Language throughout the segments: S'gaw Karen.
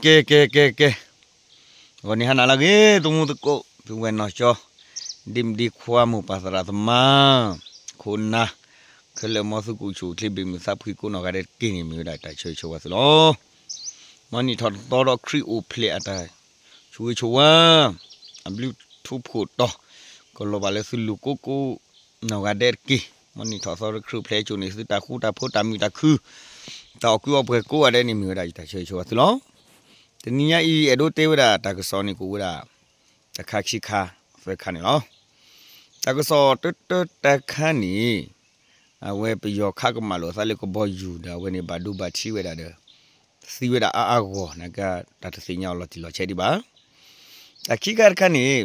ကဲ ကဲ ကဲ ကဲ, ဂီၤနံၤဟါနၤလၢအဂ့ၤ သမူသကိး ပုၢ်ဝဲၢ်နီၢ်ကၠီ, ဒ့မုၣ်ဒ့ခွါ မိၢ်ပၢ်သရၣ်သမါ ခိၣ်နၢ် ခဲလၢာ်မ်သုကအိၣ်ဆူၣ်အိၣ်ချ့ ဘၣ်မုာ်သးဖှံကိးနီၢ်ဂၤဒဲးတက့ၢ်န့ၣ် မ့ၢ်ဝဲဒၣ်တၢ်ဆၢဂ့ၤဆၢဝါသုလီၤ. မ်နံၣ်ထီၣ်တသီဒီးခရံာ်အိၣ်ဖျဲၣ်အတၢ်ဆိၣ်ဂ့ၤဆိၣ်ဝါ အဘျုးထူဖိးတီၤ ကလီၤဘၣ်လၢသုလိၤကိးကိးနီၢ်ဂၤဒဲးတက့ၢ်. မ်နံၣ်ထီၣ်သီဒီးခရံာ်အိၣ်ဖျဲၣ်ကိးန့ၣ် သုတၢ်ဃူတၢ်ဖိး တၢ်မုာ်တၢ်ခု တၢ်အီၣ်ကုအီပှဲၤကိးဂၤဒဲးန့ၣ် မ့ၢ်ဝဲဒၣ်ယတၢ်ဆၢဂ့ၤဆၢဝါသုလီၤ. တနံၤညါအံၤ အဲၣ်ဒိးတဲဝဲဒၣ်တၢ်ကစီၣ်န့ၣ် ကအိၣ်ဝဲဒၣ် တခါခံခါ သၢခါန့ၣ်လီၤ. တၢ်ကစီၣ်တၢတၢတခါန့ၣ် အဝဲပယီၤခးကမၣ်လိာ်အသးလၢကဘီယူၤဒီး အဝဲန့ၣ်ဘၣ်ဒိဘၣ်ထံးဝဲဒၣ်ဒီး သံဝဲဒၣ်အါအါဂီၢ်ဂီၢ် နာ်က့ တၢ်တသ့ၣ်ညါအီၤလီၤတံၢ်လီၤဆဲးဒံးဘၣ်. တၢ်ခံခါတခါန့ၣ်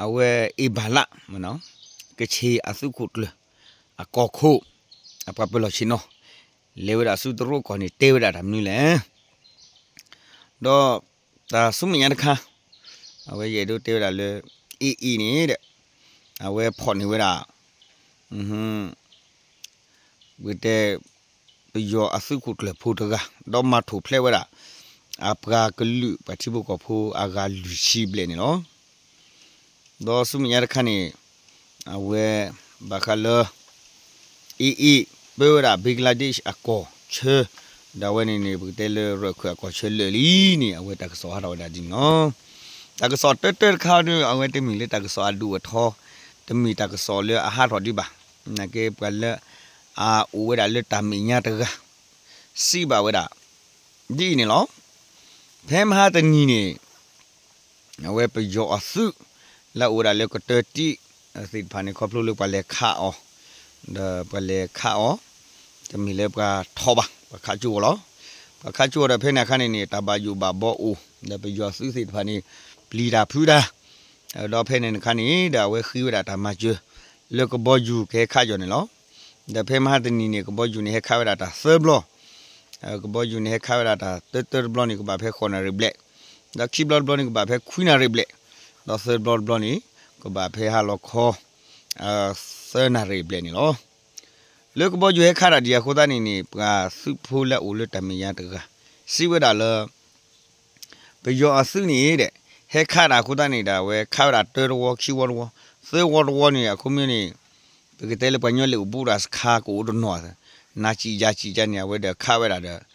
အဝဲအ့ဘၣ်လး ကဆ့ၣ်အသုးခိၣ်ကျၢၢ် အကီၢ်ခိၣ် အပှၤပၢၤလီၢ်ဆ့ၣ်နီၤ လဲၤဝဲဒၣ်ဆူတရူးကီၢ်န့ၣ် တဲဝဲဒၣ်တၢ်မနုၤလဲၣ်. ဒီးတၢ်ဆူမဲာ်ညါတခါ အဝဲယအဲၣ်ဒိးတဲဝဲဒၣ်လၢ အ့ၣ်အ့ၣ်န့ၣ်ဒီး အဝဲဖီၣ်န့ၢ်ဝဲဒၣ် ပကတဲ ပယီၤအသုးခိၣ်ကျၢၢ်ဖိတဂၤ ဒီးမၤထူၣ်ဖျဲးဝဲဒၣ် အပှၤကလုာ်ပှၤထံဖိကီၢ်ဖိအဂၤလွံၢ်ဆံဘျဲၣ်န့ၣ်လီၤ. ဒီးဆူမဲာ်ညါတခါန့ၣ် အဝဲ ဘၣ်ဃးလၢ အ့ၣ်အ့ၣ် ပၢဝဲဒၣ် Bangladesh အကီၢ်ဆၢ ဒီးအဝဲန့ၣ်န့ၣ် ပကတဲလၢရၢၢ်ခၢၣ်အကီၢ်ဆၢလၢာ်လံန့ၣ် အဝဲတၢ်ကစီၣ်ဟးထီၣ်ဝဲဒၣ်ဒ်န့ၣ်လီၤ. တၢ်ကစီၣ်တၢတၢတခါဒီး အဝဲတမ့ၢ်လၢတၢ်ကစီၣ်အဒိၣ်အထီ တမ့ၢ်တၢ်ကစီၣ်လၢအဟးထီၣ်ဒံးဘၣ်. နာ်က့ ပှၤလၢ အအိၣ်ဝဲဒၣ်လၢတၢ်မဲာ်ညါတဂၤ စံးဘၣ်ဝဲဒၣ် ဒ်အံၤန့ၣ်လီၤ. ဖဲမဟါတနံၤန့ၣ် အဝဲပယီၤအသုး လၢအအိၣ်ဝဲဒၣ်လၢကတၢၢ်တံၢ်သ့ၣ်တဖၣ်န့ၣ် ခီဖျိလၢပှၤလဲၤခးအီၤ ဒီးပှၤလဲၤခးအီၤ တမ့ၢ်လၢပှၤထီၣ်ဘၣ် ပှၤခးကၠိအီၤလီၤ. ပှၤခးကၠိအီၤဒီးဖဲန့ၣ်အခါန့ၣ်န့ၣ် တၢ်ဘၣ်ယိၣ်ဘၣ်ဘီအိၣ် ဒီးပယီၤသုးသ့ၣ်တဖၣ်န့ၣ် ပျံၤတၢ်ဖုးတၢ် ဒီးဖဲန့ၣ်အခါန့ၣ် ဒီးအဝဲဃ့ဝဲဒၣ်တၢ်မၤစၢၤ လၢကဘီယူၤကဟဲခးကၠိန့ၣ်လီၤ. ဒီးဖဲမဟါတနံၤန့ၣ် ကဘီယူၤန့ၣ်ဟဲခးဝဲဒၣ်တၢ်သၢဘျီ ကဘီယူၤန့ၣ်ဟဲခးဝဲဒၣ်တၢ်တၢတၢတဘျီန့ၣ် ကဘၣ်ဖဲဃိးနၣ်ရံၣ်ဘျဲၣ်, ဒီးခံဘျီတဘျီန့ၣ် ကဘၣ်ဖဲခွံနၣ်ရံၣ်ဘျဲၣ်, ဒီးသၢဘျီတဘျီန့ၣ် ကဘၣ်ဖဲဟါလီၤခီ သၢနၣ်ရံၣ်ဘျဲၣ်န့ၣ်လီၤ. လၢကဘီယူၤဟဲခးတၢ်ဒံးအဃိသတးန့ၣ်န့ၣ် ပှၤသုးဖိလၢအအိၣ်လၢတၢ်မဲာ်ညါတဂၤ စံးဝဲဒၣ်လၢ ပယီၤအသုးန့ၣ်ဒီး ဟဲခးတၢ်အဃိသတးန့ၣ်ဒီး အဝဲခးဝဲဒၣ်တၢတဝီ ခံဝီတဝီ သၢဝီတဝီန့ၣ် အခိၣ်မ့ၢ်န့ၣ် ပကတဲလၢပှၤကညီလ့ၣ်အိၣ်ဘူးဒီးစခါကအိၣ်တနီၤ နၤစံးယၤစံးယၤန့ၣ် အဝဲဒီးခးဝဲဒၣ်ဒီး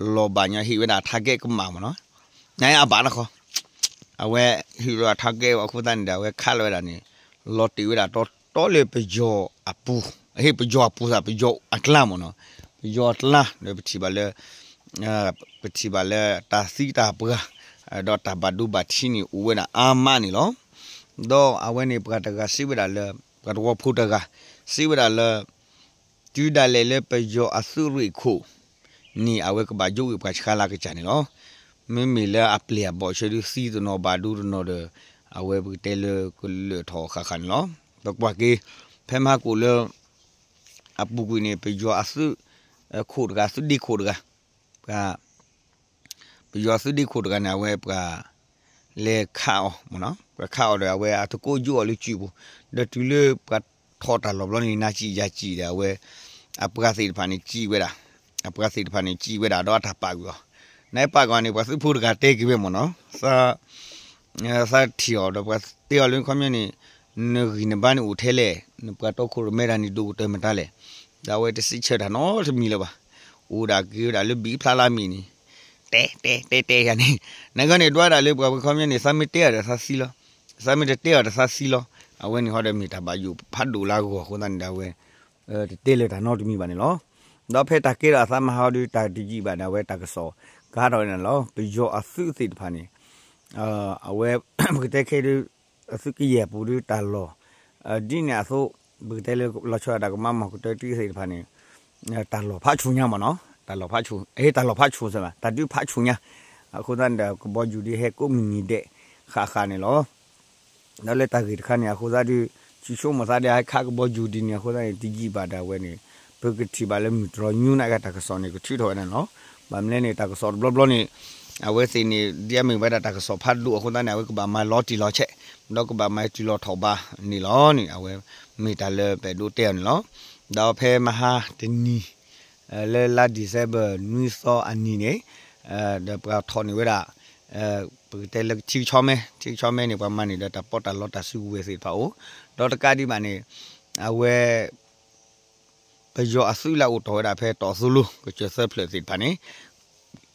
လီၤဘၣ်ညီဟ့ၣ်ဝဲဒၣ် target ကမၣ်မ့ၢ်နီၤ နအဘၣ်တခီ အဝဲဟ့ၣ်လီၤ target အဃိသတးန့ၣ်ဒီး အဝဲခးလီၤဝဲဒၣ်န့ၣ် လီၤတ့ၢ်ဝဲဒၣ်တီတီလၢပယီၤအပူၤ ဟ့ၣ်ပယီၤအပူၤသး ပယီၤအကျါမ့ၢ်နီၤ ပယီၤအကျါ ဒီးပထံၣ်ဘၣ်လၢ ပထံၣ်ဘၣ်လၢတၢ်သံတၢ်ပှၢ် ဒီးတၢ်ဘၣ်ဒိဘၣ်ထံးန့ၣ်အိၣ်ဝဲဒၣ်အါမးန့ၣ်လီၤ. ဒီးအဝဲန့ၣ်ပှၤတဂၤစံးဝဲဒၣ်လၢ ပှၤသဝီဖိတဂၤ စံးဝဲဒၣ်လၢ တုၤဒၣ်လဲာ်လၢပယီၤအသုးရ့ၣ်ခိၣ်န့ၣ် အဝဲကဘၣ်ယိးဂ့ၤပှၤဆှါလၢကစၢ်န့ၣ်လီၤ. မ့မ့ၢ်လၢအပျဲၢ်အဘီၣ်ဆၢဒုးသံတနီၤဘၣ်ဒိတနီၤဒီး အဝဲပကတဲလၢကလၢာ်ထီၣ်ဃၣ်ဃၣ်န့ၣ်လီၤ. ပကွၢ်က့ၤ ဖဲမဟါကိၣ်လၢ အပူၤကွံာ်န့ၣ် ပယီၤအသုးခိၣ်တဂၤ သုးဒ့ခိၣ်တဂၤ ပှၤ ပယီၤသုးဒ့ခိၣ်တဂၤန့ၣ် အဝဲပှၤ လဲၤခးအီၤမ့ၢ်နီၤ ပှၤခးအီၤဒီး အဝဲအတကိးယိးအီၤလၢစုပူၤ ဒီးတုၤလၢပှၤထီၣ်တၢ်လီၢ်ဘျီန့ၣ် နၤစံးယၤစံးဒီး အဝဲ အပှၤသ့ၣ်တဖၣ်န့ၣ်စံးဝဲဒၣ် အပှၤသ့ၣ်တဖၣ်န့ၣ်စံးဝဲဒၣ်ဒီးအတၢ်ပာ်ကွံာ်အီၤ နပာ်ကွံာ်အီၤန့ၣ် ပှၤသုးဖိတဂၤတဲက့ၤဝဲမ့ၢ်နီၤ သး သးထံၣ်အီၤဒီး ပှၤတဲအီၤလၢခီပညီန့ၣ် နဂံၢ်နဘါန့ၣ်အိၣ်ထဲလဲၣ် နပှၤတီခိၣ်ရိၣ်မဲတၢ်န့ၣ် ဒိၣ်ကတၢၢ်မတၤလဲၣ် ဒီးအဝဲတစံးဆၢတၢ်နီတမံၤလၢၤဘၣ် အိၣ်ဒၣ်က့ၤဝဲဒၣ်လၢဘံၣ်ဖျါလၢအမံၤန့ၣ် တဲ တဲ တဲ တဲယၤန့ၣ် နဂီၢ်န့ၣ် ဒွးဒၣ်လၢပှၤခီပညီန့ၣ် သးမ့ၢ်တဲအီၤဒီးသးသံလီၤ သးမ့ၢ်တတဲအီၤဒီးသးသံလီၤ အဝဲန့ၣ်ဟီဒီးမ့ၢ်တၢ်ဘၣ်ယိၣ်ဖးဒိၣ်လၢအဂီၢ်အဃိသတးန့ၣ်ဒီး အဝဲ တတဲလၢၤတၢ်နီတမံၤဘၣ်န့ၣ်လီၤ. ဒီးဖဲတၢ်ကဲထီၣ်အသးမဟါဒီး တၢ်တယံာ်ဘၣ်န့ၣ် အဝဲတၢ်ကစီၣ်ကဟးထီၣ်ဝဲန့ၣ်လီၤ. ပယီၤအသုးသ့ၣ်တဖၣ်န့ၣ် အဝဲ ပကတဲခဲအံၤဒီး အသုးကယဲၢ်ပူၤဒီးတၢ်လီၢ် ဒ်န့ၣ်အသိး ပကတဲလၢလီၤဆီဒၣ်တၢ်ကမၣ်မီၢ်ကတၢၢ်တံၢ်သ့ၣ်တဖၣ်န့ၣ် တၢ်လီၢ်ဖးဆူညါမ့ၢ်နီၤ တၢ်လီၢ်ဖးဆူ အ့ တၢ်လီၢ်ဖးဆူစ့ၢ်ဘၣ် တၢ်ဒုးဖးဆူညါ အဃိသတးန့ၣ်ဒီး ကဘီယူၤဒ်ဟဲကိးမုၢ်နံၤဒဲး ဃၣ်ဃၣ်န့ၣ်လီၤ. ဒီးလၢတၢ်ဂ့ၢ်တခါန့ၣ် အဃိသတးဒီး ဆံဆိကမိၣ်သးဒီး ဟဲခးကဘီယူၤဒ်န့ၣ် အဃိသတးန့ၣ် တယံာ်ဘၣ်ဒၣ်ဝဲန့ၣ် ပကထံၣ်ဘၣ်လၢမုၢ်တြီၤညူနကတၢ်ကစီၣ်န့ၣ် ကထုးထီၣ်ဝဲဒၣ်န့ၣ်လီၤ. ဘၣ်မနုၤလဲၣ်န့ၣ် တၢ်ကစီၣ်တဘျီဘျီန့ၣ် အဝဲသ့ၣ်န့ၣ် ဒ်အမ့ၢ်ဝဲဒၣ်တၢ်ကစီၣ်ဖးဒိၣ်အဃိသတးန့ၣ် အဝဲကဘၣ်မၤလီၤတံၢ်လီၤဆဲး ဒီးကဘၣ်မၤတုၤလီၤထီၣ်ဘၣ်န့ၣ်လီၤန့ၣ် အဝဲမ့ၢ်တၢ်လၢပအဲၣ်ဒိးတဲအီၤန့ၣ်လီၤ. ဒီးဖဲမဟါတနံၤ လၢလါ December နွံသီအနံၤန့ၣ် ဒီးပှၤထီၣ်န့ၢ်ဝဲဒၣ် ပကတဲလၢထံကဆီမဲ ထံကဆီမဲန့ၣ် ပှၤမၤန့ၢ်ဒီးတၢ်ပီးတၢ်လီတၢ်စုကဝဲၤသ့ၣ်တဖၣ်အိၣ်, ဒီးတကးဒံးဘၣ်န့ၣ် အဝဲ ပယီၤအသုးလၢအအိၣ်တီၢ်ဝဲဒၣ်ဖဲတီၢ်သိလိ ကစၢၢ်သၢဖျၢၣ်သ့ၣ်တဖၣ်န့ၣ်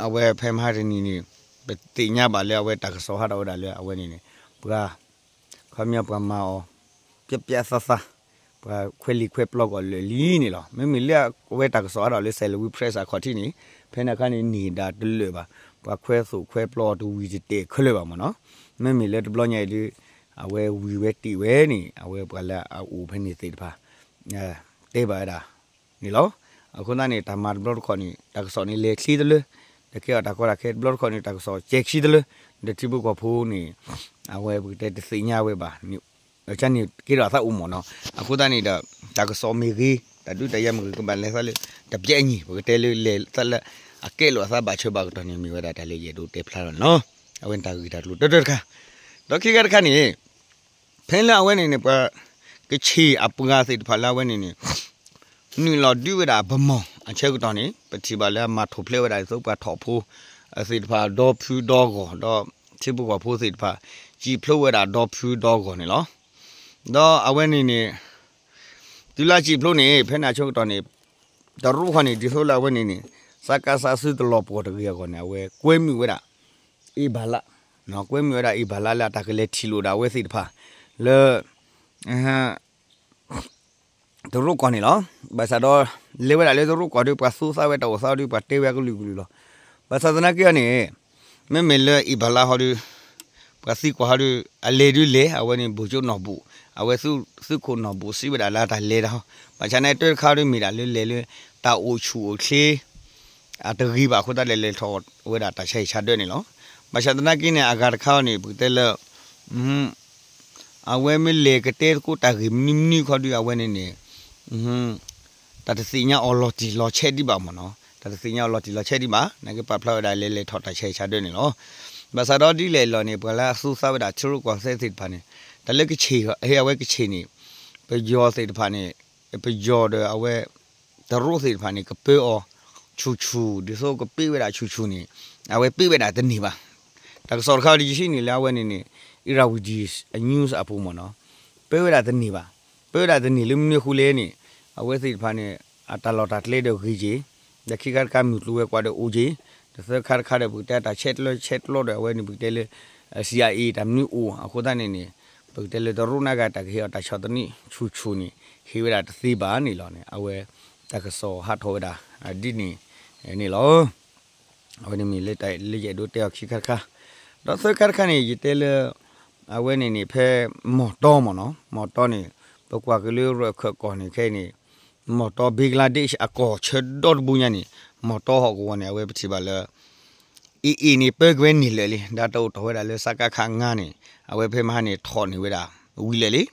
အဝဲဖဲမဟါတနံၤန့ၣ် ပသ့ၣ်ညါဘၣ်လၢအဝဲတၢ်ကစီၣ်ဟးထီၣ်ဝဲဒၣ်လၢအဝဲန့ၣ်န့ၣ် ပှၤ ခီပညီပှၤမၤအီၤ ပျဲပျဲသးသး ပှၤခွဲးလံာ်ခွဲးပျီကီးလၢာ်လံန့ၣ်လီၤ. မ့မ့ၢ်လၢအဝဲတၢ်ကစီၣ်ဟးထီၣ်လၢ Salween Press အခီၣ်ထံးန့ၣ် ဖဲန့ၣ်အခါန့ၣ် န့ၢ်ဒၣ်တလၢာ်ဘၣ်, ပှၤခွဲးသိၣ်ခွဲးပျီအီၤတဝံၤတတဲာ်ခဲလၢာ်ဘၣ်မ့ၢ်နီၤ. မ့မ့ၢ်လၢတဘျီညါအံၤဒုး အဝဲဝံၤဝဲတ့ၢ်ဝဲန့ၣ် အဝဲပှၤလၢအအိၣ်ဖဲန့ၣ်သ့ၣ်တဖၣ် တဲဘၣ်ဝဲဒၣ်န့ၣ်လီၤ. အဃိသတးန့ၣ် တၢ်မၤတဘျီတခီၣ်န့ၣ် တၢ်ကစီၣ်န့ၣ်လဲၤခံတလၢ, ဒီးကဲအီၤတၢ်ကီတၢ်ခဲတဘျီတခီၣ်န့ၣ် တၢ်ကစီၣ်ကဲခံတလၢ, ဒီးထံဖိကီၢ်ဖိန့ၣ် အဝဲပကတဲတသ့ၣ်ညါဝဲဘၣ်န့ၣ် န့ၣ်ကဲထီၣ်အသးအိၣ်မ့ၢ်နီၤ. အဃိသတးန့ၣ်ဒီး တၢ်ကစီၣ်မ့ၢ်ဂ့ၤ တၢ်ဒုးတၢ်ယၤမ့ၢ်ဂ့ၤ ကဘၣ်လဲၤသးလၢ တပျဲအညီ ပကတဲလၢလဲၤသးလၢ အကဲလိာ်အသးဘၣ်ဆၢဘၣ်ကတီၢ်န့ၣ် မ့ၢ်ဝဲဒၣ်တၢ်လၢယအဲၣ်ဒိးတဲဖျါလီၤန့ၣ်လီၤ. အဝဲန့ၣ်တၢ်ဂ့ၢ်တၢ်ကျိၤတၢတၢတခါ, ဒီးခံခါတခါန့ၣ် ဖဲလၢအဝဲန့ၣ်န့ၣ် ပှၤကဆ့ၣ်အပှၤသ့ၣ်တဖၣ်လၢအဝဲန့ၣ်န့ၣ် နုာ်လီၤဒုးဝဲဒၣ်ဗန်းမော်အဆၢကတီၢ်န့ၣ် ပထံၣ်ဘၣ်လၢအမၤထူၣ်ဖျဲးဝဲဒၣ်ဒ်သိးပှၤထီၣ်ဖိသ့ၣ်တဖၣ်ဒီဖုဒီဂီၢ် ဒီးထံဖိကီၢ်ဖိသ့ၣ်တဖၣ် စံၣ်ဖျိးဝဲဒၣ်ဒီဖုဒီဂီၢ်န့ၣ်လီၤ. ဒီးအဝဲန့ၣ်န့ၣ် တုၤလၢစံၣ်ဖျိးန့ၣ် ဖဲန့ၣ်အဆၢကတီၢ်န့ၣ် တရူးခီန့ၣ် ဒ်သိးလၢအဝဲန့ၣ်န့ၣ် စကစသုးတလီၤပှီၢ်တဂ့ၤအဂီၢ်န့ၣ် အဝဲကွဲမုာ်ဝဲဒၣ် အ့ဘၣ်လါ, ကွဲမုာ်ဝဲဒၣ်အ့ဘၣ်လါလၢအတၢ်ကလဲၤထံၣ်လိာ်ဒၣ်အဝဲသ့ၣ်တဖၣ် လၢ တရူးကီၢ်န့ၣ်လီၤ. ဘၣ်ဆၣ်ဒီး လဲၤဝဲဒၣ်လၢတရူးကီၢ်ဒီး ပှၤသူသးဝဲတၢ်အိၣ်သးဒီး ပှၤတဲဝဲအကလုာ်ကလုာ်လီၤ. ဘၣ်ဆၣ်သနာ်က့အီၤန့ၣ် မ့မ့ၢ်လၢအ့ဘၣ်လါဟီဒီး ပှၤသံကွၢ်ဟီဒီး အလဲၤဒုးလဲၤ အဝဲန့ၣ် ဗိုလ်ချုပ်နီၢ်ဘူၣ် အဝဲသုးခိၣ်နီၢ်ဘူၣ်စံးဝဲဒၣ်လၢတၢ်လဲၤတၢ်ဟီ, ဘၣ်ဆၣ်န့ၣ်တၢ်တခါဒီးမ့ၢ်ဒၣ်လၢလဲၤလၢ တၢ်အိၣ်ဆူၣ်အိၣ်ချ့ အတဂ့ၤဘၣ်အဃိသတးဒီး လဲၤထီၣ်ဝဲဒၣ်တၢ်ဆါဟံၣ်ဆါဒၢးန့ၣ်လီၤ. ဘၣ်ဆၣ်သနာ်က့န့ၣ် အဂၤတခါအီၤန့ၣ် ပကတဲလၢ အဝဲမ့ၢ်လဲၤကတဲသကိးတၢ်ဂ့ၢ်မနုၤမနုၤခီဒီး အဝဲန့ၣ်န့ၣ် တၢ်တသ့ၣ်ညါအီၤလီၤတံၢ်လီၤဆဲးဒံးဘၣ်မ့ၢ်နီၤ, တၢ်တသ့ၣ်ညါအီၤလီၤတံၢ်လီၤဆဲးဒံးဘၣ်, နာ်က့ပာ်ဖျါဝဲဒၣ်လဲၤလဲၤထီၣ်တၢ်ဆါဟံၣ်ဆါဒၢးန့ၣ်လီၤ. ဘၣ်ဆၣ်ဒီးဒ်လဲၣ်လီၤန့ၣ် ပှၤလၢအသူသးဝဲဒၣ်ထံရူၢ်ကီၢ်သဲးသ့ၣ်တဖၣ်န့ၣ် တၢ်လၢကဆ့ၣ် ဟ့ၣ်အဝဲကဆ့ၣ်န့ၣ် ပယီၤသ့ၣ်တဖၣ်န့ၣ် ပယီၤဒီးအဝဲ တရူးသ့ၣ်တဖၣ်န့ၣ် ကပၢအီၤဆူၣ်ဆူၣ် ဒ်သိးကပၢဝဲဒၣ်ဆူၣ်ဆူၣ်န့ၣ် အဝဲပၢဝဲဒၣ်တန့ၢ်ဘၣ်. တၢ်ကစီၣ်တခါအံၤယဟံးန့ၢ်လၢအဝဲန့ၣ်န့ၣ် Irrawaddy News အပူၤမ့ၢ်နီၤ, ပၢဝဲဒၣ်တန့ၢ်ဘၣ်. ပၢဝဲဒၣ်တန့ၢ်လၢမနုၤအဃိလဲၣ်န့ၣ် အဝဲသ့ၣ်တဖၣ်န့ၣ် အတၢ်လီၢ်တၢ်ကျဲဒီးဂ့ၤက့ၤ, ဒီးခံခါတခါမုၢ်ကျိၤဝဲၤကွာ်ဒီးအိၣ်က့ၤ, ဒီးသၢခါတခါဒီးပကတဲတၢ်ဆဲးကျၢဆဲးကျိးဒီးအဝဲန့ၣ် ပကတဲလၢ CIA တၢ်မနုၤအိၣ်အဃိသတးန့ၣ်န့ၣ် ပကတဲလၢတရူးနာ်က့တၢ်ကဟ့ၣ်အီၤတၢ်ဆီၣ်သနံးဆူၣ်ဆူၣ်န့ၣ် ဟ့ၣ်ဝဲဒၣ်တသ့ဘၣ်န့ၣ်လီၤန့ၣ် အဝဲတၢ်ကစီၣ်ဟးထီၣ်ဝဲဒၣ်ဒ်န့ၣ်န့ၣ်လီၤ. အဝဲန့ၣ်မ့ၢ်လၢတၢ်လၢယအဲၣ်ဒိးတဲအီၤခံခါတခါ, ဒီးသၢခါတခါန့ၣ် ယတဲလၢ အဝဲန့ၣ်န့ၣ် ဖဲမီၢ်တီမ့ၢ်နီၤ, မီၢ်တီန့ၣ် ပကွၢ်က့ၤလၢရၢၢ်ခၢၣ်ကီၢ်န့ၣ်ခဲအံၤန့ၣ် မီၢ်တီ Bangladesh အကီၢ်ဆၢဒီတဘိညါန့ၣ် မီၢ်တီဟီၣ်ကဝီၤန့ၣ် အဝဲပထံၣ်ဘၣ်လၢ AA န့ၣ် ပၢက့ၤဝဲန့ၢ်လၢာ်လံ ဒီးတၢ်အိၣ်တီၢ်ဝဲဒၣ်လၢ စကခ ငါးန့ၣ် အဝဲဖဲမဟါန့ၣ် ထီၣ်န့ၢ်ဝဲဒၣ်ဝံၤလၢာ်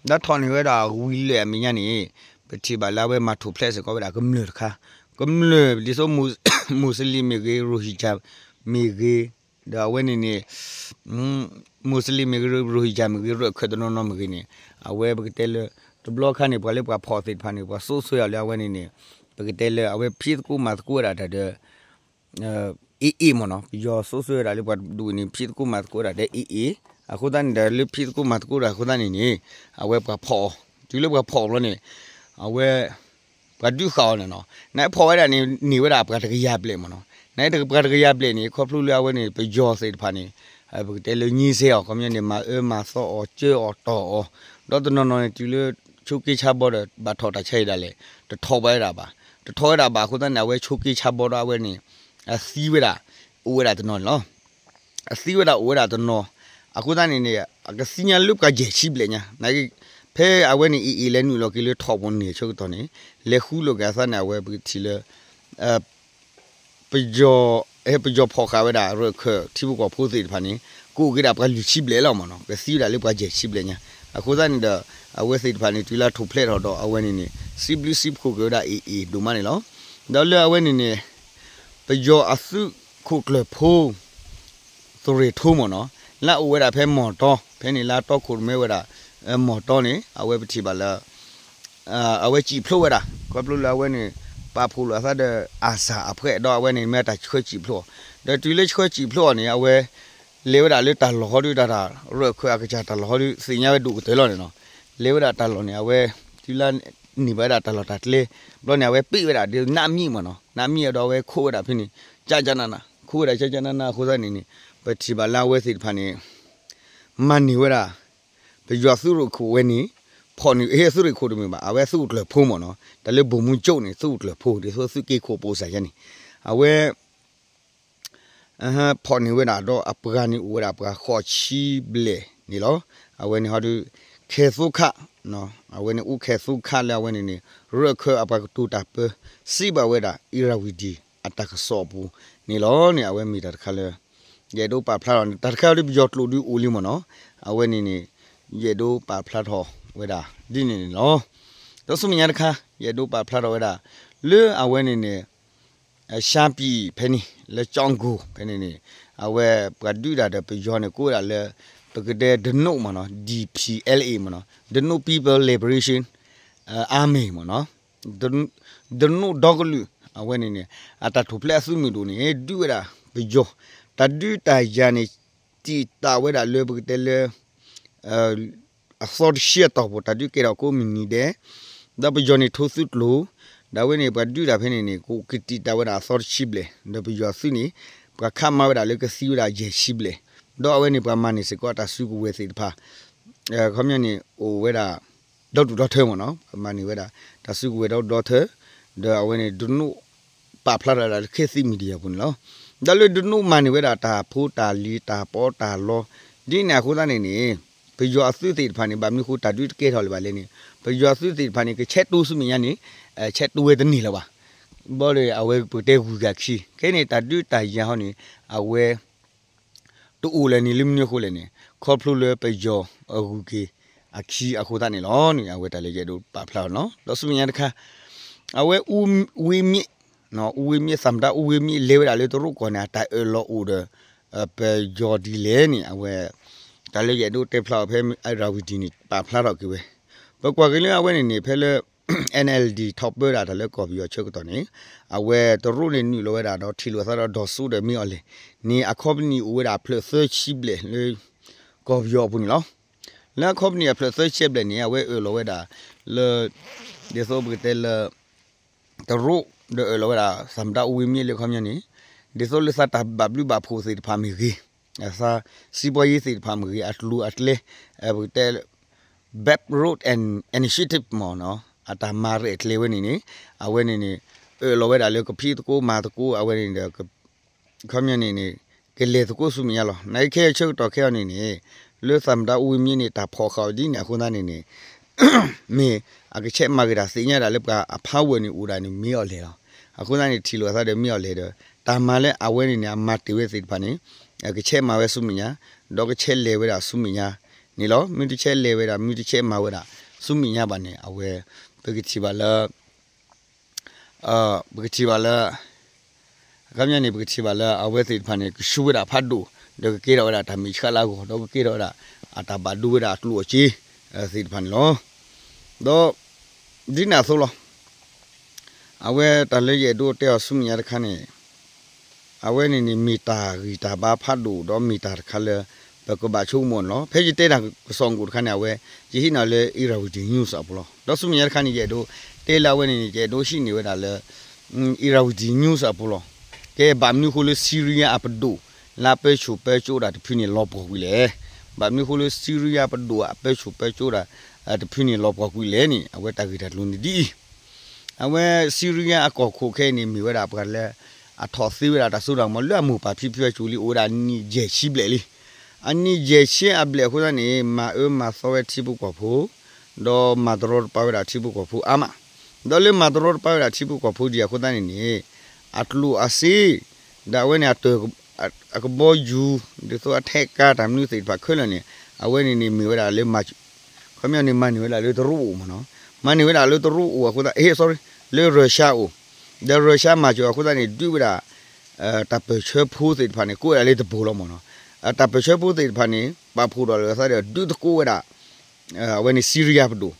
လံ, ဒီးထီၣ်န့ၢ်ဝဲဒၣ်ဝံၤလၢာ်အမဲာ်ညါန့ၣ် ပထံၣ်ဘၣ်လၢအဝဲမၤထူၣ်ဖျဲးစ့ၢ်ကီးဝဲဒၣ်ကမျၢၢ်တခါ, ကမျၢၢ်ဒ်သိး မူးစလ့ၣ်မ့ၢ်ဂ့ၤ Rohingya မ့ၢ်ဂ့ၤ, ဒီးအဝဲန့ၣ်န့ၣ် မူးစလ့ၣ်မ့ၢ်ဂ့ၤ Rohingya မ့ၢ်ဂ့ၤ ရၢၢ်ခၢၣ်တနီၤနီၤမ့ၢ်ဂ့ၤန့ၣ် အဝဲပကတဲလၢ တဘျီခါန့ၣ် ပှၤလၢပှၤဖီၣ်သ့ၣ်တဖၣ်န့ၣ် ပှၤစိစိယၤလၢအဝဲန့ၣ်န့ၣ် ပကတဲလၢအဝဲဖံးသကိးမၤသကိးဝဲဒၣ်တၢ်ဒီး AA မ့ၢ်နီၤ, ပယီၤစိစိဝဲဒၣ်လၢပှၤဒိၣ်န့ၣ် ဖံးသကိးမၤသကိးဝဲဒၣ်ဒီး AA, အဃိသတးန့ၣ်ဒီး လၢဖံးသကိးမၤသကိးတၢ်အဃိသတးန့ၣ်န့ၣ် အဝဲပှၤဖီၣ်အီၤ, တုၤလၢပှၤဖီၣ်အီၤဘျီန့ၣ် အဝဲ ပှၤဒုးဃာ်အီၤန့ၣ်နီၤ, နဖီၣ်ဝဲဒၣ်န့ၣ် န့ၢ်ဝဲဒၣ်ပှၤတကယၤဘျဲၣ်မ့ၢ်နီၤ, နပှၤတကယၤဘျဲၣ်န့ၣ် ခီဖျိလၢအဝဲန့ၣ် ပယီၤသ့ၣ်တဖၣ်န့ၣ် ပကတဲလၢညံစဲအီၤ ခီပညီန့ၣ် မၤအၢမၤသီအီၤ ကၢအီၤတီၢ်အီၤ, ဒီးတနီၤနီၤန့ၣ် တုၤလၢဆိးက့ဆါဘီဒီး ဘၣ်ထီၣ်တၢ်ဆါဟံၣ်ဒၣ်လဲာ် တထီၣ်ဝဲဒၣ်ဘၣ်, တထီၣ်ဝဲဒၣ်ဘၣ်အဃိသတးန့ၣ် အဝဲဆိးက့ဆါဘီဒီးအဝဲန့ၣ် အသံဝဲဒၣ် အိၣ်ဝဲဒၣ်တနီၤန့ၣ်လီၤ. အသံဝဲဒၣ်အိၣ်ဝဲဒၣ်တနီၤ, အဃိသတးန့ၣ်န့ၣ် အကသံညါလၢပှၤယဲၢ်ဆံဘျဲၣ်ညါ, နာ်က့ ဖဲအဝဲန့ၣ် AA လဲၤနုာ်လီၤက့ၤလၢထီၣ်ပူၤန့ၣ်အဆၢကတီၢ်န့ၣ် လဲၤဃုလိာ်က့ၤအသးန့ၣ် အဝဲပကထံၣ်လၢ ပယီၤ ပယီၤဖီၣ်ဃာ်ဝဲဒၣ်ရၢၢ်ခၢၣ်ထံဖိကီၢ်ဖိသ့ၣ်တဖၣ်န့ၣ် ကအိၣ်က့ၤဒၣ်ပှၤလွံၢ်ဆံဘျဲၣ်လီၤမ့ၢ်နီၤ, ကသံဝဲဒၣ်လၢပှၤယဲၢ်ဆံဘျဲၣ်ညါ, အဃိသတးန့ၣ်ဒီး အဝဲသ့ၣ်တဖၣ်န့ၣ် တုၤလၢထူၣ်ဖျဲးထီၣ်ဒီးအဝဲန့ၣ်န့ၣ် စံးဘျုးစံးဖှိၣ်က့ၤဝဲဒၣ် AA ဒိၣ်မးန့ၣ်လီၤ. ဒီးလၢအဝဲန့ၣ်န့ၣ် ပယီၤအသုးခိၣ်ကျၢၢ်ဖိ သုးရ့ၣ်ထိမ့ၢ်နီၤ, လၢအအိၣ်ဝဲဒၣ်ဖဲမီၢ်တီ ဖဲန့ၣ်လၢတီခိၣ်ရိၣ်မဲဝဲဒၣ် မီၢ်တီန့ၣ် အဝဲပထံၣ်ဘၣ်လၢ အဝဲစံၣ်ဖျိးဝဲဒၣ် ခီဖျိလၢအဝဲန့ၣ် ပာ်ဖှိၣ်လိာ်အသးဒီး အၤစၢ် အဖွဲ့ ဒီးအဝဲန့ၣ်မ့ၢ်တၢ်ဆှၢစံၣ်ဖျိးအီၤ, ဒီးတုၤလၢဆှၢစံာ်ဖျိအီၤန့ၣ် အဝဲ လဲၤဝဲဒၣ်လၢတၢ်လီၢ်ဟီဒုး တၢ်တၢ်ရၢၢ်ခၢၣ်အကစၢ်တၢ်လီၢ်ဟီဒုး သ့ၣ်ညါဝဲဒိၣ်ကတၢၢ်လီၤန့ၣ်နီၤ. လဲၤဝဲဒၣ်တၢ်လီၢ်န့ၣ် အဝဲ တုၤလၢန့ၢ်ဘၣ်ဝဲဒၣ်တၢ်လီၢ်တၢ်ကျဲ ဘျီန့ၣ် အဝဲပ့ၣ်ဝဲဒၣ်ဒ်နးမံမ့ၢ်နီၤ. နးမံအဒီးအဝဲခိးဝဲဒၣ်ဖဲန့ၣ် ကကနန ခိးဝဲဒၣ်ကကနနအဃိသတးန့ၣ်န့ၣ် ပထံၣ်ဘၣ်လၢအဝဲသ့ၣ်တဖၣ်န့ၣ် မၤန့ၢ်ဝဲဒၣ် ပယီၤသုးရ့ၣ်ခိၣ်ဝဲန့ၣ် ဖီၣ်န့ၢ် ဟ့ၣ်သုးရ့ၣ်ခိၣ်တမ့ၢ်ဘၣ် အဝဲသုးကျၢၢ်ဖိမ့ၢ်နီၤ. တၢ်လၢဘိၣ်မူကၠိန့ၣ် သုးကျၢၢ်ဖိ ဒ်သိးသုးက့ခိၣ်ပိစၢ်ယဲန့ၣ် အဝဲ ဖီၣ်န့ၢ်ဝဲဒၣ်ဒီးအပှၤန့ၣ်အိၣ်ဝဲဒၣ်ပှၤဃိးဆံဘျဲၣ်န့ၣ်လီၤ. အဝဲန့ၣ်ဟီဒုး ခဲသိခး အဝဲန့ၣ်အိၣ်ခဲသိခးလၢအဝဲန့ၣ်န့ၣ် ရၢၢ်ခၢၣ်အပှၤကတိၤတၢ်ပၢ စံးဘၣ်ဝဲဒၣ် အံရၣ်ဝံၤဒံၣ် အတၢ်ကစီၣ်အပူၤန့ၣ်လီၤန့ၣ် အဝဲမ့ၢ်တၢ်တခါလၢ ယအဲၣ်ဒိးပာ်ဖျါထီၣ်န့ၣ် တၢ်တခါဒုးပယီၤကျိာ်ဒုးအိၣ်လံမ့ၢ်နီၤ. အဝဲန့ၣ်န့ၣ် ယအဲၣ်ဒိးပာ်ဖျါထီၣ်ဝဲဒၣ်ဒ်န့ၣ်န့ၣ်လီၤ. ဒီးဆူမဲာ်ညါတခါ ယအဲၣ်ဒိးပာ်ဖျါထီၣ်ဝဲဒၣ် လၢအဝဲန့ၣ်န့ၣ် ရှမ်းပြည်ဖဲန့ၣ် လၢကၠီကိၣ်ဖဲန့ၣ်န့ၣ် အဝဲပှၤဒုးတၢ်ဒီးပယီၤန့ၣ် ကိးဝဲဒၣ်လၢ ပကတဲဒနိးမ့ၢ်နီၤ ဒီး ပီၣ်အၣ်လ်အ့ မ့ၢ်နီၤ ဒနိး People Liberation Army မ့ၢ်နီၤ ဒနိးဒီကလုာ် အဝဲန့ၣ်န့ၣ် အတၢ်ထူၣ်ဖျဲးအသုးမုၢ်ဒိၣ်န့ၣ် ဒုးဝဲဒၣ်ပယီၤ တၢ်ဒုးတၢ်ယၤန့ၣ် တံာ်တာ်ဝဲဒၣ်လၢပကတဲလၢ အသီတဆံအတီၢ်ပူၤ တၢ်ဒုးကဲထီၣ်ကိးမုၢ်နံၤဒဲး ဒီးပယီၤန့ၣ်ထိသုးကျိၤ ဒီးအဝဲန့ၣ် ပှၤဒုးတၢ်ဖဲန့ၣ်န့ၣ် ကအိၣ်ကတံာ်တာ်ဝဲဒၣ်အသီတဆံဘျဲၣ် ဒီးပယီၤသုးန့ၣ် ပှၤခးမၤဝဲဒၣ်လၢကသံဝဲဒၣ်ယဲၢ်ဆံဘျဲၣ် ဒီးအဝဲန့ၣ် ပှၤမၤန့ၢ်စ့ၢ်ကီးတၢ်စုကဝဲၤသ့ၣ်တဖၣ် ခီပညီန့ၣ် အိၣ်ဝဲဒၣ် ဒီဒူၣ်ဒီထၢမ့ၢ်နီၤ ပှၤမၤန့ၢ်ဝဲဒၣ် တၢ်စုကဝဲၤဒီဒူၣ်ဒီထၢ ဒီးအဝဲန့ၣ် ဒနိး ပာ်ဖျါထီၣ်ဒၣ်လၢ ခဲသံ Media ပူၤန့ၣ်လီၤ. ဒီးလၢဒနိးမၤန့ၢ်ဝဲဒၣ်တၢ်ဖိတၢ်လံၤတၢ်ပီးတၢ်လီ ဒ်န့ၣ်အဃိသတးန့ၣ်န့ၣ် ပယီၤအသုးသ့ၣ်တဖၣ်န့ၣ် ဘၣ်မနုၤဃိတၢ်ဒုးတကဲထီၣ်လၢၤဘၣ်လဲၣ်န့ၣ် ပယီၤအသုးသ့ၣ်တဖၣ်န့ၣ် ကဆဲးတူဆူမဲာ်ညါန့ၣ် ဆဲးတူဝဲတန့ၢ်လၢၤဘၣ်. ဘၣ်ဒီးအဝဲပကတဲဂုၤဂၤခံ ခဲန့ၣ်တၢ်ဒုးတၢ်ယၤဟီန့ၣ် အဝဲ တအိၣ်လၢၤန့ၣ်လၢမနုၤအဃိလဲၣ်န့ၣ် ခီဖျိလၢပယီၤအဂုၤက့ၤအခံအဃိသတးန့ၣ်လီၤန့ၣ် အဝဲတၢ်လၢယအဲၣ်ဒိးပာ်ဖျါထီၣ်နီၤ ဒီးဆူမဲာ်ညါတခါ အဝဲ ဦးဝင်းမြင့် ဦးဝင်းမြင့် သမ္မတ ဦးဝင်းမြင့် လဲၤဝဲဒၣ်လၢတရူးကီၢ်န့ၣ် အတၢ်အၢၣ်လီၤအိၣ်ဒီး ပယီၤဒ်လဲၣ်န့ၣ် အဝဲ တၢ်လၢယအဲၣ်ဒိးတဲဖျါအီၤဖဲ အံရၣ်ဝံၤဒံၣ်န့ၣ် ပာ်ဖျါထီၣ်က့ၤဝဲ ပကွၢ်က့ၤလၢအဝဲန့ၣ်န့ၣ် ဖဲလၢ NLD ထီၣ်ပၢဒၣ်တၢ်လၢကီၢ်ပယီၤဆၢကတီၢ်န့ၣ် အဝဲတရူးန့ၣ်နုာ်လီၤဝဲဒၣ်ဒီးထံၣ်လိာ်အသးဒီး ဒေါ်စုဒီး မင်းအောင်လှိုင် န့ၣ် အ company အိၣ်ဝဲဒၣ်အဖျၢၣ်သၢဆံဘျဲၣ်လၢ ကီၢ်ပယီၤအပူၤန့ၣ်လီၤ. လၢအ company အဖျၢၣ်သၢဆံဘျဲၣ်န့ၣ် အဝဲအၢၣ်လီၤဝဲဒၣ်လၢ ဒ်သိးပကတဲလၢ တရူး ဒီးအၢၣ်လီၤဝဲဒၣ် သမ္မတ ဦးဝင်းမြင့် လၢခီပညီန့ၣ် ဒ်သိးလၢသးတၢ်ဘၣ်ဘျုးဘၣ်ဖှိၣ်သ့ၣ်တဖၣ်မ့ၢ်ဂ့ၤ အသး စံးပီယ့သ့ၣ်တဖၣ်မ့ၢ်ဂ့ၤ အကျိၤအကျဲ ပကတဲ Belt Road and Initiative မ့ၢ်နီၤ အတၢ်မၤရဲၣ်ကျဲၤဝဲန့ၣ်န့ၣ် အဝဲန့ၣ်န့ၣ် အၢၣ်လီၤဝဲဒၣ်လၢကဖံးသကိးမၤသကိး အဝဲန့ၣ်ဒီး ခီပညီန့ၣ်န့ၣ် ကလဲၤသကိးဆူမဲာ်ညါလီၤ. နာ်က့ခဲအံၤဆၢကတီၢ်ခဲအံၤန့ၣ်န့ၣ် လၢသမ္မတ ဦးဝင်းမြင့် န့ၣ် တၢ်ဖီၣ်ဃာ်အီၤဒ်န့ၣ်အဃိသတးန့ၣ်န့ၣ် မ့ၢ်အကဆဲးမၤက့ၤတၢ်သ့ၣ်ညါဒၣ်လၢပှၤအဖးဝဲၢ်န့ၣ်အိၣ်ဒၣ်န့ၣ် မ့ၢ်အီၤလဲၣ်လီၤ. အဃိသတးန့ၣ် ထံၣ်လိာ်အသးဒီးမ့ၢ်အီၤလဲၣ်ဒီး တၢ်မၤလၢအဝဲန့ၣ်န့ၣ် အမၤတ့ၢ်ဝဲသ့ၣ်တဖၣ်န့ၣ် ကဆဲးမၤဝဲဆူမဲာ်ညါ ဒီးကဆဲးလဲၤဝဲဒၣ်ဆူမဲာ်ညါန့ၣ်လီၤ. မ့ၢ်တဆဲးလဲၤဝဲဒၣ် မ့ၢ်တဆဲးမၤဝဲဒၣ် ဆူမဲာ်ညါဘၣ်န့ၣ် အဝဲ ပကထံၣ်ဘၣ်လၢ ပကထံၣ်ဘၣ်လၢ အခီပညီန့ၣ် ပကထံၣ်ဘၣ်လၢအဝဲသ့ၣ်တဖၣ်န့ၣ် ကဆူဝဲဒၣ်ဖးဒိၣ် ဒီးကကဲထီၣ်ဝဲဒၣ်တၢ်မဲာ်ဆှးလၢအဂီၢ် ဒီးကကဲထီၣ်ဝဲဒၣ် အတၢ်ဘၣ်ဒိဝဲဒၣ်အကျိၣ်အစ့ သ့ၣ်တဖၣ်န့ၣ်လီၤ. ဒီး ဒ်န့ၣ်အသိးလီၤ. အဝဲတၢ်လၢယအဲၣ်ဒိးတဲအီၤဆူမဲာ်ညါတခါန့ၣ် အဝဲန့ၣ်န့ၣ် မ့ၢ်တၢ်ဂံၢ်တၢ်ဘါဖးဒိၣ် ဒီးမ့ၢ်တၢ်တခါလၢ ပကဘၣ်ဆိကမိၣ်န့ၣ်လီၤ. ဖဲယတဲတၢ်ကစီၣ်အကိၣ်တခါန့ၣ် အဝဲ ယဟံးန့ၢ်လၢ Irrawaddy News အပူၤလီၤ. ဒီးဆူမဲာ်ညါတခါန့ၣ် ယအဲၣ်ဒိးတဲလၢအဝဲန့ၣ်န့ၣ် ယအဲၣ်ဒိးဟံးန့ၢ်ဝဲဒၣ်လၢ Irrawaddy News အပူၤလီၤ. ကဲဘၣ်မနုၤဃိလၢ Syria အပဒိၣ် လၢအပၢဆူၣ်ပၢစိးတၢ်တဖုန့ၣ် လီၤပှီၢ်ကွံာ်လဲၣ်. ဘၣ်မနုၤဃိလၢ Syria ပဒိၣ်အပၢဆူၣ်ပၢစိးတၢ် တဖုန့ၣ် လီၤပှီၢ်ကွံာ်လဲၣ်န့ၣ် အဝဲတၢ်ဂ့ၢ်တၢ်ကျိၤန့ၣ်ဒ်အံၤ အဝဲ Syria အကီၢ်ခိၣ်ခဲအံၤန့ၣ် မ့ၢ်ဝဲဒၣ်ပှၤလၢ အထီၣ်သ့ဝဲဒၣ်တၢ်စိတၢ်ကမီၤလၢအမိၢ်ပၢ်ဖံဖုအစိၤလံ အိၣ်ဝဲဒၣ်နံၣ်ယဲၢ်ဆံဘျဲၣ်လံ. အနံၣ်ယဲၢ်ဆံအဘျဲၣ်အဃိသတးန့ၣ် မၤအၢမၤသီဝဲထံဖိကီၢ်ဖိ ဒီးမၤတရီတပါဝဲဒၣ်ထံဖိကီၢ်ဖိအါမး, ဒီးလၢမၤတရီတပါဝဲဒၣ်ထံဖိကီၢ်ဖိဒံးအဃိသတးန့ၣ်န့ၣ် အကျိၣ်အစ့ ဒီးအဝဲန့ၣ်အတၢၢ် အကဘီယူၤ ဒ်သိးအထဲးကါတၢ်မနုၤသ့ၣ်တဖၣ်ခဲလၢာ်န့ၣ် အဝဲန့ၣ်န့ၣ်မ့ၢ်ဝဲဒၣ်လၢ ခီပညီန့ၣ် မၤန့ၢ်ဝဲဒၣ်လၢတရူးအိၣ်မ့ၢ်နီၤ, မၤန့ၢ်ဝဲဒၣ်လၢတရူးအိၣ်အဃိသတး sorry လၢ Russia အိၣ်, ဒီး Russia မၤစၢၤအဃိသတးန့ၣ် ဒုးဝဲဒၣ် တၢ်ပၢၢ်ဆၢဖိသ့ၣ်တဖၣ်န့ၣ် ကိးဝဲဒၣ်လၢတဘိလီၤမ့ၢ်နီၤ, တၢ်ပၢၢ်ဆၢဖိသ့ၣ်တဖၣ်န့ၣ် ပာ်ဖှိၣ်ဒီးလၢအသးဒီး ဒုးသကိးဝဲဒၣ် အဝဲန့ၣ် Syria ပဒိၣ်,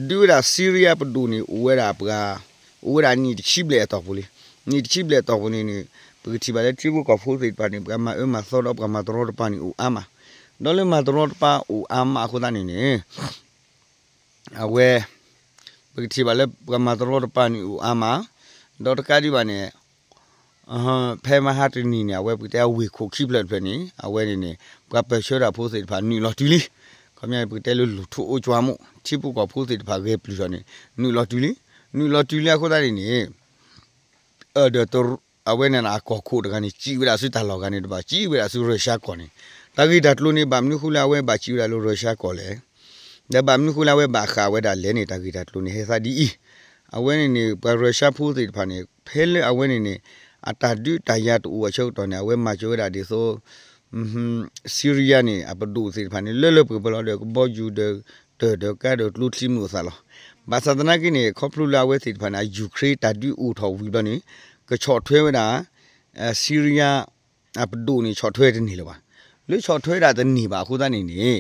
ဒုးဝဲဒၣ် Syria ပဒိၣ်န့ၣ် အိၣ်ဝဲဒၣ်ပှၤ အိၣ်ဝဲဒၣ်နံၣ်တဆံဘျဲၣ်အတီၢ်ပူၤလံ, နံၣ်တဆံဘျဲၣ်အတီၢ်ပူၤန့ၣ်န့ၣ် ပကထံၣ်ဘၣ်လၢထံဖိကီၢ်ဖိသ့ၣ်တဖၣ်န့ၣ် ပှၤမၤအၢမၤသီဒီးပှၤမၤတရီတပါန့ၣ်အိၣ်အါမး, ဒီးလၢမၤတရီတပါအိၣ်အါမးအဃိသတးန့ၣ်န့ၣ် အဝဲ ပကထံၣ်ဘၣ်လၢပှၤမၤတရီတပါန့ၣ်အိၣ်အါမး, ဒီးတကးဒံးဘၣ်န့ၣ် ဖဲမဟါတနံၤန့ၣ် အဝဲပကတဲအဝ့ၢ်ခိၣ်ခံဖျၢၣ်တဖျၢၣ်န့ၣ် အဝဲန့ၣ်န့ၣ် ပှၤပၢၢ်ဆၢတၢ်ဖိသ့ၣ်တဖၣ်နုာ်လီၤတုၤလံ, ခီပညီပကတဲလၢလူၢ်ထူအိၣ်ကွၢ်မိၣ် ထံဖိကီၢ်ဖိသ့ၣ်တဖၣ်ဂဲၤပျုၢ်ထီၣ်န့ၣ် နုာ်လီၤတုၤလံ, နုာ်လီၤတုၤလံအဃိသတးန့ၣ်န့ၣ် ဒီး အဝဲန့ၣ်အကီၢ်ခိၣ်တဂၤန့ၣ် စံးဝဲဒၣ်ဆူတၢ်လီၢ်ဂၤန့ၣ်တဘၣ် စံးဝဲဒၣ်ဆူရၢၡါကီၢ်န့ၣ်, တၢ်ဂ့ၢ်တၢ်ကျိၤန့ၣ် ဘၣ်မနုၤဃိလၢအဝဲဘၣ်စံးဝဲဒၣ်လၢရၢၡါကီၢ်လဲၣ်, ဒီးဘၣ်မနုၤဃိလၢအဝဲဘၣ်ဃးဝဲဒၣ်လဲၣ်န့ၣ် တၢ်ဂ့ၢ်တၢ်ကျိၤန့ၣ်ဟဲသးဒ်အံၤ, အဝဲန့ၣ်န့ၣ် ပှၤရၢၡါဖိသ့ၣ်တဖၣ်န့ၣ် ဖဲလၢအဝဲန့ၣ်န့ၣ် အတၢ်ဒုးတၢ်ယၤတအိၣ်အဆၢကတီၢ်န့ၣ် အဝဲမၤစၢၤဝဲဒၣ်ဒ်သိး Syria န့ၣ် အပဒိၣ်သ့ၣ်တဖၣ်န့ၣ် လၢလၢပှဲၤပှဲၤလီၤဒီး ကဘီယူၤဒီး တၢ်ဒီးကါဒီးကျိချံမျိာ်သၣ်လီၤ. ဘၣ်ဆၣ်သနာ်က့န့ၣ် ခီဖျိလၢအဝဲသ့ၣ်တဖၣ်န့ၣ် အယူၤခရ့ၣ်တၢ်ဒုးအိၣ်ထီၣ်ဝံၤဘျီန့ၣ် ကဆီၣ်ထွဲဝဲဒၣ် Syria အပဒိၣ်န့ၣ် ဆီၣ်ထွဲတန့ၢ်လၢၤဘၣ်. လၢဆီၣ်ထွဲဒၣ်တန့ၢ်ဘၣ်အဃိသတးန့ၣ်န့ၣ်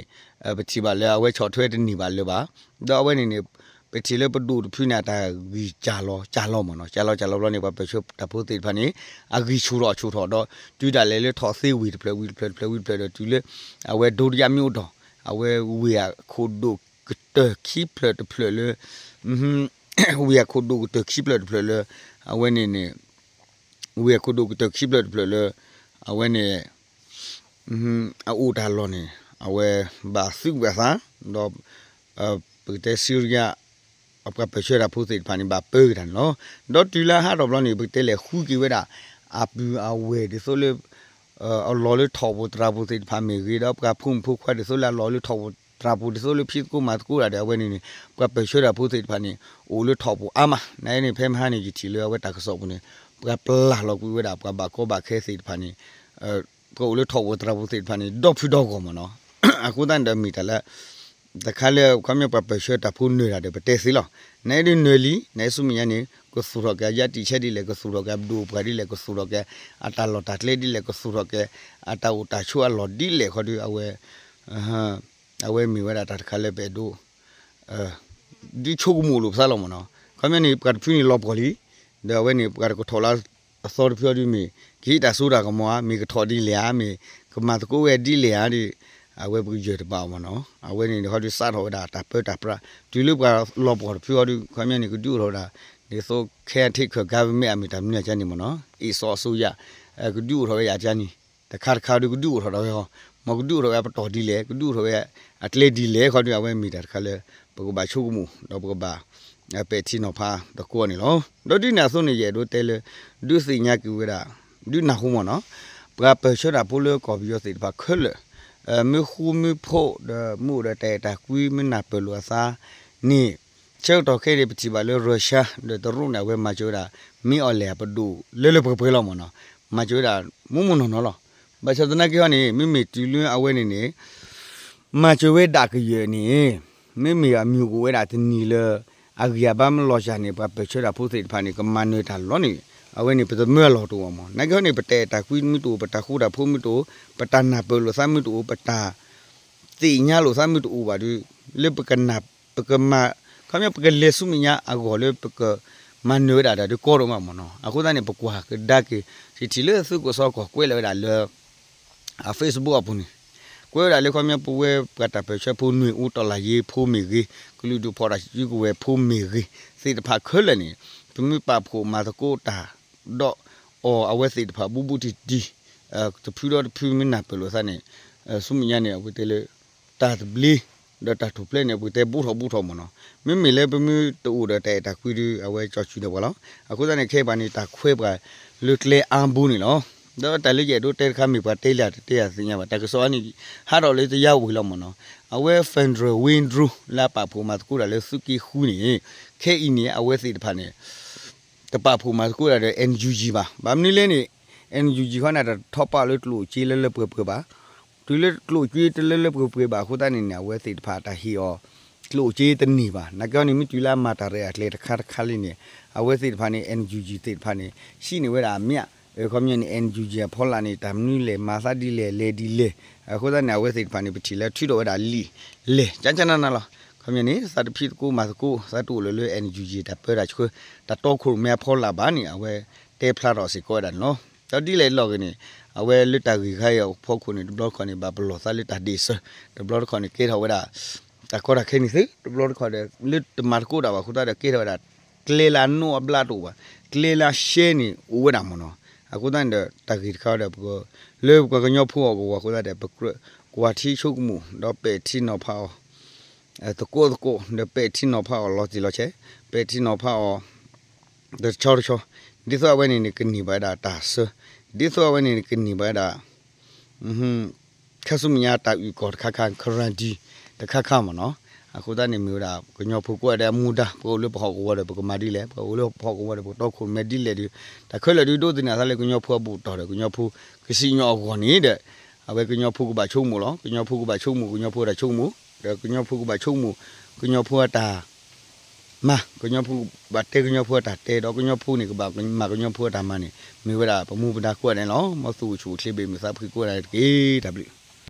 ပထံၣ်ဘၣ်လၢအဝဲဆီၣ်ထွဲတန့ၢ်ဘၣ်လၢၤဘၣ်. ဒီးအဝဲန့ၣ်န့ၣ် ပထံၣ်လၢပဒိၣ်တဖုန့ၣ် အတၢ်ဂံၢ်စၢ်လီၤစၢ်လီၤမ့ၢ်နီၤ, စၢ်လီၤစၢ်လီၤဘျီန့ၣ် ပှၤပၢၢ်ဆၢတၢ်ဖိသ့ၣ်တဖၣ်န့ၣ် အဂံၢ်ဆူၣ်ထီၣ်ဆူၣ်ထီၣ်ဒီး တုၤဒၣ်လဲာ်လၢထီၣ်သ့ဝ့ၢ်တဖျၢၣ်ဝံၤတဖျၢၣ်တဖျၢၣ်ဝံၤတဖျၢၣ်ဒီးတုၤလၢ အဝဲဒိတယါမ့ၢ်အိၣ်ဒီး အဝဲဝ့ၢ်အခိၣ်ဒိၣ်ကတၢၢ်ခံဖျၢၣ်တဖျၢၣ်လၢ ဝ့ၢ်အခိၣ်ဒိၣ်ကတၢၢ်ခံဖျၢၣ်တဖျၢၣ်လၢ အဝဲန့ၣ်န့ၣ် ဝ့ၢ်အခိၣ်ဒိၣ်ကတၢၢ်ခံဖျၢၣ်တဖျၢၣ်လၢ အဝဲန့ၣ် အအိၣ်တၢ်လီၢ်န့ၣ် အဝဲဘၣ်သုးဘၣ်သး ဒီး ပကတဲ Syria အပှၤပၢၢ်ဆၢတၢ်ဖိသ့ၣ်တဖၣ်န့ၣ် ဘၣ်ပၢက့ၤတၢ်န့ၣ်လီၤ. ဒီးတုၤလၢဟးထီၣ်ဘျီန့ၣ် ပကတဲလဲၤဃုက့ၤဝဲဒၣ် အပုၢ်အဝဲၢ်ဒ်သိးလၢ အလီၢ်လၢထီၣ်ပူၤတြၢ်ပူၤသ့ၣ်တဖၣ်မ့ၢ်ဂ့ၤ ဒီးပှၤဖိမုၣ်ဖိခွါဒ်သိးလၢအလီၢ်လၢထီၣ်ပူၤတြၢ်ပူၤ ဒ်သိးလၢဖံးသကိးမၤသကိးတၢ်ဒီး အဝဲန့ၣ်န့ၣ် ပှၤပၢၢ်ဆၢတၢ်ဖိသ့ၣ်တဖၣ်န့ၣ် အိၣ်လၢထီၣ်ပူၤအါမး. နန့ၣ် ဖဲမဟါန့ၣ် ယထံၣ်လၢအဝဲတၢ်ကစီၣ်ပူၤန့ၣ် ပှၤပျၢ်လီၤကွံာ်ဝဲဒၣ်ပှၤဘၣ်ကီဘၣ်ခဲသ့ၣ်တဖၣ်န့ၣ် ပှၤအိၣ်လၢထီၣ်ပူၤတြၢ်ပူၤသ့ၣ်တဖၣ်န့ၣ် ဒီဖုဒီဂီၢ်မ့ၢ်နီၤ. အဃိသတးန့ၣ်ဒီးမ့ၢ်တၢ်လၢ တခါလၢ ခီပညီပှၤပၢၢ်ဆၢတၢ်ဖိနၢၤတၢ်ဒီးပတဲသ့လီၤ. နဒုးနၢၤလံ နဆူမဲာ်ညါန့ၣ် ကသူၣ်ထီၣ်က့ၤအယါတံာ်ဆဲဒ်လဲၣ် ကသူၣ်ထီၣ်က့ၤအပဒိၣ်အပှၢ်ဒ်လဲၣ် ကသူၣ်ထီၣ်က့ၤ အတၢ်လီၢ်တၢ်ကျဲဒ်လဲၣ် ကသူၣ်ထီၣ်က့ၤ အတၢ်အိၣ်တၢ်ဆိးအလီၢ်ဒ်လဲၣ်ခီဒီး အဝဲ အဝဲမ့ၢ်ဝဲဒၣ်တၢ်တခါလၢပအဲၣ်ဒိး ဒုးဆိကမိၣ်လိာ်ပသးလီၤမ့ၢ်နီၤ. ခီပညီန့ၣ် ပှၤတဖုန့ၣ်လီၤပှီၢ်လံ, ဒီးအဝဲန့ၣ် ပှၤတကထီၣ်လၢအသီတဖုအီၤဒုးမ့ၢ် ကဟ့ၣ်တၢ်စိတၢ်ကမီၤဧါ, မ့ၢ်ကထီၣ်ဒ်လဲၣ်ဧါ, မ့ၢ်ကမၤသကိးဝဲဒ်လဲၣ်ဧါဒီး အဝဲပကယၢၢ်တဘၣ်အီၤမ့ၢ်နီၤ. အဝဲန့ၣ်ဟီဒုးစးထီၣ်ဝဲဒၣ်တၢ်ပၢတၢ်ပြး တုၤလၢပှၤလီၤပှီၢ်တဖုအီၤဒုး ခီပညီန့ၣ် ကဒုးအိၣ်ထီၣ်ဝဲဒၣ် ဒ်သိး caretaker government အမ့ၢ်တၢ်မနုၤအကါန့ၣ်မ့ၢ်နီၤ, အ့ၣ်စီအစိယၤ ကဒုးအိၣ်ထီၣ်ဝဲယၤကါန့ၣ် တခါတခါဒုးကဒုးအိၣ်ထီၣ်ဒီးဝဲဟီ, မ်ကဒုးအိၣ်ထီၣ်ဝဲအပတီၢ်ဒ်လဲၣ် ကဒုးအိၣ်ထီၣ်ဝဲအကျဲဒ်လဲၣ်ခီဒုး အဝဲမ့ၢ်တၢ်တခါလၢ ပကဘၣ်ဆိကမိၣ် ဒီးပကဘၣ် ပဲာ်ထံနီၤဖးသကိးန့ၣ်လီၤ. ဒီးဒ်န့ၣ်အသိးန့ၣ် ယအဲၣ်ဒိးတဲလၢ ဒုးသ့ၣ်ညါက့ၤဝဲဒၣ် ဒုးနၢ်ဟူမ့ၢ်နီၤ, ပှၤပၢၢ်ဆၢတၢ်ဖိလၢကီၢ်ပယီၤသ့ၣ်တဖၣ်ခဲလၢာ် မ့ၢ်ဃူမ့ၢ်ဖိးဒီးမ့ၢ်အိၣ်ဒီးတၢ်အဲၣ်တၢ်ကွံမ့ၢ်နၢ်ပၢၢ်လိာ်အသးန့ၣ် ဆၢကတီၢ်ခဲအံၤန့ၣ် ပထံၣ်ဘၣ်လၢရၢၡါ ဒီးတရူးန့ၣ် အဝဲမၤစၢၤဝဲဒၣ် မ့ၢ်အီၤလဲၣ်အပဒိၣ်လၢလၢပှဲၤပှဲၤလီၤမ့ၢ်နီၤ, မၤစၢၤဝဲဒၣ် မိၢ်မိၢ်နီၢ်နီၢ်လီၤ. ဘၣ်ဆၣ်သနာ်က့ဟီန့ၣ် မ့မ့ၢ်တုၤလၢအဝဲန့ၣ်န့ၣ် မၤစၢၤဝဲဒၣ်ကယၢၢ်န့ၣ် မ့မ့ၢ်အမံၤအိၣ်ဝဲဒၣ်တနံၤလၢ အဂံၢ်အဘါမ့ၢ်လီၤစၢ်န့ၣ် ပှၤပၢၢ်ဆၢတၢ်ဖိသ့ၣ်တဖၣ်န့ၣ် ကမၤနၢၤတၢ်လီၤန့ၣ် အဝဲန့ၣ် ပတမၢအလီၢ်တအိၣ်မး. နာ်က့ဟီန့ၣ် ပတၢ်အဲၣ်တၢ်ကွံမ့ၢ်တအိၣ်, ပတၢ်ဃူတၢ်ဖိးမ့ၢ်တအိၣ်, ပတၢ်နၢ်ပၢၢ်လိာ်သးမ့ၢ်တအိၣ်, ပတၢ်သ့ၣ်ညါလိာ်သးမ့ၢ်တအိၣ်ဘၣ်ဒီး လၢပကနၢ် ပကမၤ ခီပညီပကလဲၤဆူမဲာ်ညါအဂီၢ်လၢပကမၤနၢၤဝဲဒၣ်တၢ်ဒုးကီဒိၣ်မးမ့ၢ်နီၤ. အဃိသတးန့ၣ် ပကွၢ်ကဒါက့ၤ ယထံၣ်လၢသုးခိၣ်စီၤကီၢ်ကွဲးလီၤဝဲဒၣ်လၢ အ Facebook အပူၤန့ၣ် ကွဲးဝဲဒၣ်လၢခီပညီပဝဲပှၤတၢ်ပၢၢ်ဆၢဖိနွေဦးတော်လှန်ရေးဖိမ့ၢ်ဂ့ၤ, ကလုာ်ဒူၣ်ဖီၣ်တၢ်စုကဝဲၤဖိမ့ၢ်ဂ့ၤ, သ့ၣ်တဖၣ်ခဲလၢာ်န့ၣ် ပမ့ၢ်ပာ်ဖှိၣ်မၤသကိးတၢ် ဒီးအီၤအဝဲသ့ၣ်တဖၣ်ဘူးဘူးတံၢ်တံၢ် တဖုဒီးတဖုမ့ၢ်နၢ်ပၢၢ်လိာ်သးန့ၣ် ဆူမဲာ်ညါန့ၣ် အဝဲတဲလၢ တၢ်သဘျ့ ဒီးတၢ်ထူၣ်ဖျဲးန့ၣ် ပကတဲဘူးထီၣ်ဘူးထီၣ်မ့ၢ်နီၤ. မ့မ့ၢ်လၢပမ့ၢ်တအိၣ်ဒီးတၢ်အဲၣ်တၢ်ကွံဒီး အဝဲကၠီၣ်ဆူၣ်ဒီးပှၤလီၤ. အဃိသတးန့ၣ် ခဲအံၤပှၤန့ၣ် တၢ်ခွဲးပှၤလၢကျဲအါဘိန့ၣ်လီၤ. ဒီးတၢ်လၢယအဲၣ်ဒိးတဲတခါမ့ၢ်ပှၤတဲလၢတတဲယၤသ့ၣ်ညါဘၣ်. တၢ်ကစီၣ်အံၤန့ၣ် ဟးထီၣ်လၢတယါဝံၤလီၤမ့ၢ်နီၤ. အဝဲ Federal Wing Drone လၢအပာ်ဖှိၣ်မၤသကိးတၢ်လၢသုးက့ဃုန့ၣ် ခဲအံၤန့ၣ် အဝဲသ့ၣ်တဖၣ်န့ၣ် တပာ်ဖှိၣ်မၤသကိးတၢ်ဒီး NUG ဘၣ်. ဘၣ်မနုၤလဲၣ်န့ၣ် NUG ဃီန့ၣ် တၢ်ထီၣ်ပာ်လၢကျိၣ်စ့လၢလၢပှဲၤပှဲၤဘၣ်. တုၤလၢကျိၣ်စ့တလၢလၢပှဲၤပှဲၤဘၣ်အဃိသတးန့ၣ်န့ၣ် အဝဲသ့ၣ်တဖၣ်တၢ်ဟ့ၣ်အီၤ ကျိၣ်စ့တန့ၢ်ဘၣ်. နာ်က့န့ၣ် မ့ၢ်တုၤလၢအမၤတၢ်ရဲၣ်အကျဲၤတခါတခါလံန့ၣ် အဝဲသ့ၣ်တဖၣ်န့ၣ် NUG သ့ၣ်တဖၣ်န့ၣ် ဟံးန့ၢ်ဝဲဒၣ်အမျး ခီပညီန့ၣ် NUG အဖီလာ်န့ၣ် တၢ်မနုၤလဲၣ် မၤသးဒ်လဲၣ် လဲၤဒ်လဲၣ်. အဃိသတးန့ၣ် အဝဲသ့ၣ်တဖၣ်န့ၣ် ပထံၣ်လၢထုးထီၣ်ဝဲဒၣ်လံာ်လဲၢ် ကၠၢ်ကၠၢ်နးနးလီၤ. ခီပညီန့ၣ် သးတဖံးသကိးမၤသကိး သးတအိၣ်လၢၤလၢ NUG တၢ်ပၢတၢ်ဆှၢ တၢ်တီခိၣ်ရိၣ်မဲအဖီလာ်ဘၣ်န့ၣ် အဝဲတဲဖျါထီၣ်စ့ၢ်ကီးဝဲဒၣ်န့ၣ်လီၤ. ဒီးဒ်လဲၣ်လီၤဂ့ၤန့ၣ် အဝဲလၢတၢ်ဂ့ၢ်ခါအံၤအဖီခိၣ်န့ၣ် တဘျီတခီၣ်န့ၣ် ဘၣ်ပလီၢ်သးလၢတၢ်ဒ့ၣ်စၢၤ, တဘျီတခီၣ်န့ၣ် ကဲထီၣ်ဝဲဒၣ် တၢ်ကီတၢ်ခဲန့ၣ်သု, တဘျီတခီၣ်ဒီး လၢတမၤသကိးတၢ်ဘၣ်အဃိသတးဒီး ကဲထီၣ်ဝဲဒၣ် ကျဲလၢအနီၣ်အဘျါတအိၣ်ဘၣ်, ကျဲလၢအရှဲန့ၣ်အိၣ်ဝဲဒၣ်မ့ၢ်နီၤ. အဃိသတးန့ၣ်ဒီး တၢ်ဂ့ၢ်တခါဒီး ပက လၢပှၤကညီဖိအဂီၢ်အဃိသတးဒီး ပကြၢး ကွၢ်ထံဆိကမိၣ် ဒီးပဲာ်ထံနီၤဖးအီၤ သကိးသကိး ဒီးပဲာ်ထံနီၤဖးအီၤလီၤတံၢ်လီၤဆဲး, ပဲာ်ထံနီၤဖးအီၤ တဆီတဆီ, ဒ်သိးအဝဲန့ၣ်န့ၣ် ကန့ၢ်ဘၣ်ဝဲဒၣ်တၢ်ဆၢ, ဒ်သိးအဝဲန့ၣ်န့ၣ် ကန့ၢ်ဘၣ်ဝဲဒၣ် ခါဆူမဲာ်ညါတၢ်အုၣ်ကီၤတခါခါ guarantee တခါခါမ့ၢ်နီၤ. အဃိသတးန့ၣ်မ့ၢ်ဝဲဒၣ် ပကညီဖိကိးဂၤဒဲးအမူဒါ ပအိၣ်လၢပဟီၣ်ကဝီၤဒီး ပကမၤဒ်လဲၣ်, ပအိၣ်လၢပဟီၣ်ကဝီၤဒီး ပကတီခိၣ်ရိၣ်မဲဒ်လဲၣ်ဒီး တၢ်ခဲလၢာ်ဒုးဒိးသန့ၤအသးလၢကညီဖိအဘူးအတံၢ်ဒီး ကညီဖိကစံၣ်ညီၣ်အဂီၢ်န့ၣ်ဒီး အဝဲကညီဖိကဘၣ်ဆိကမိၣ်လီၤ. ကညီဖိကဘၣ်ဆိကမိၣ် ကညီဖိအတၢ်ဆိကမိၣ်, ဒီးကညီဖိကဘၣ်ဆိကမိၣ် ကညီဖိအတၢ် မၤ, ကညီဖိကဘၣ်တဲကညီဖိအတၢ်တဲ ဒီးကညီဖိန့ၣ် ကဘၣ်မၤကညီဖိအတၢ်မၤန့ၣ် မ့ၢ်ဝဲဒၣ်ပမူပဒါကိးဂၤဒဲးန့ၣ်လီၤ. မ်သုအိၣ်ဆူၣ်အိၣ်ချ့ ဘၣ်မုာ်သးဖှံကိးဂၤဒဲးတက့ၢ်. တၢ်ဘျုး